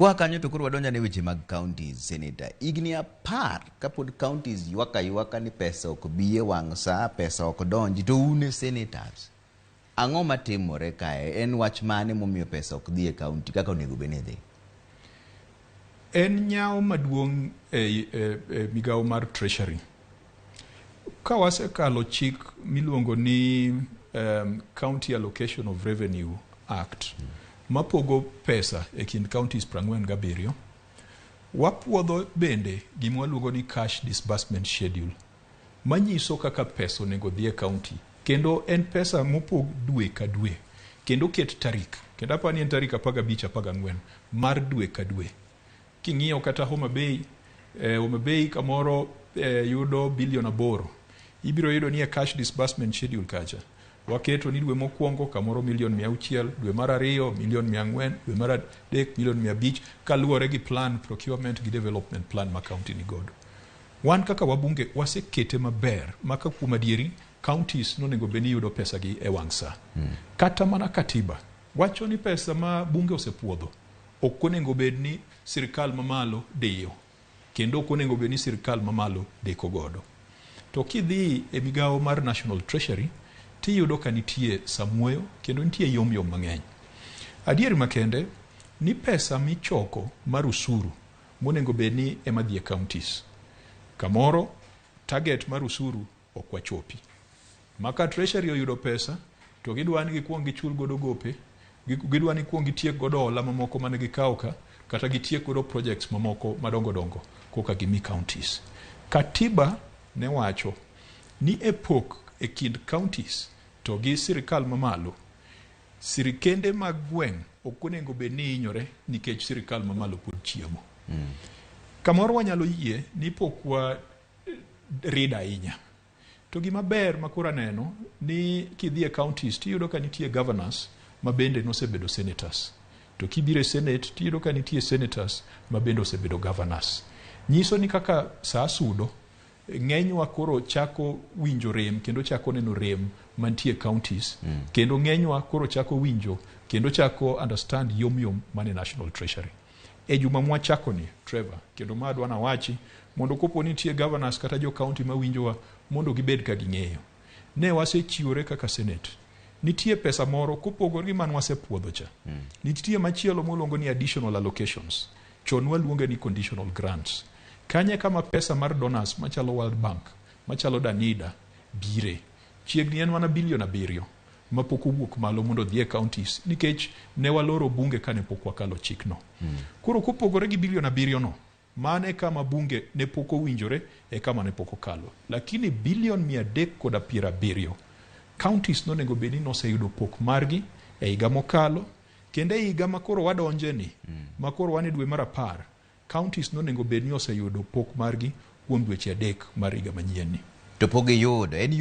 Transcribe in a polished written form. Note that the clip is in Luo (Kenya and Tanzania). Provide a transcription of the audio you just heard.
Kwa kanyo to koro wadonjo ne weche mag counties, Senator. Higni 10 kapod counties ywak aywaka ni pesa ok bi e wang' sa, pesa ok donji, to un e senators. Ang'o matimore kae? En wach mane momiyo pesa ok dhi e county kaka onego bed ni dhi? En nyawo maduong' e migawo mar Treasury. Ka wasekalo chik miluongo ni County Allocation of Revenue Act, mapogo pesa e kind counties 47, wapuodho bende gima waluongo ni cash disbursement schedule, manyiso kaka pesa onego dhi e county, kendo en pesa mopog dwe ka dwe kendo oket tarik, kendo aparo ni en tarik 15 14 mar dwe ka dwe. King'iyo kata Homa Bay, Homa Bay kamoro yudo bilion 8. Ibiro yudo ni e cash disbursement schedule kacha waketo ni dwe mokwongo kamoro milion 600, dwe mar ariyo milion 400, dwe mar adek milion 500, kaluwore gi plan procurement gi development plan ma county ni godo. Wan kaka wabunge wasekete maber ma ka kuom adieri counties nonego bed ni yudo pesa gi e wang' sa. Kata mana katiba wacho ni pesa ma bunge osepuodho ok onego bed ni sirikal mamalo diyo, kendo ok onego bed ni sirikal mamalo deko godo. To kidhi e migawo mar National Treasury, tiyudo ka nitie samuoyo kendo nitie yom yom mang'eny. Adier makende ni pesa michoko mar usuru monego bed ni ema dhi e counties, kamoro target mar usuru ok wachopi. Ma ka Treasury oyudo pesa to gidwa ni gikuong gichul godo gope, gidwa ni kuong gitiek godo hola mamoko mane gikawo ka, kata gitiek godo projects mamoko madongo dongo koka gimi counties. Katiba ne wacho ni e pok e kind counties to gi sirikal mamalo, sirikende mag gweng' ok onego bed ni hinyore nikech sirikal mamalo pod chiemo. Kamoro wanyalo yie ni pok wa rid ahinya. To gima ber ma koro aneno ni kidhi e counties tiyudo ka nitie governors ma bende nosebedo senators. To kibiro e senate tiyudo ka nitie senators ma bende osebedo governors. Nyiso ni kaka saa sudo, ng'enywa koro chako winjo rem kendo chako neno rem mantie e counties, kendo ng'enywa koro chako winjo kendo chako understand yom yom mane National Treasury. E juma mwachako ni, Trevor, kendo ma adwa nawachi mondo kopo ni nitie governors kata jo county mawinjowa mondo gibed ka ging'eyo. Ne wasechiwore kaka senate. Nitie pesa moro kopogore gi mane wasepuodho cha. Nitie machielo moluongo ni additional allocations. Chon waluonge ni conditional grants. Kanye kama pesa mar donors machalo World Bank, machalo Danida bire. Chiegni en mana bilion 7 mapok owuok malo mondo odhi e counties nikech ne waloro bunge kane pok wakalo chikno. Koro kopogore gi bilion 7 no, mane kama bunge ne pok owinjore e kama ne pok okalo. Lakini bilion 370 counties nonego bed ni noseyudo pok margi e higa mokalo, kendo e higa makoro wadonje ni, makoro wan e dwe mar 10, counties nonego bed ni oseyudo pok margi kuom dweche 3 mar higa manyien ni. To pok giyudo. En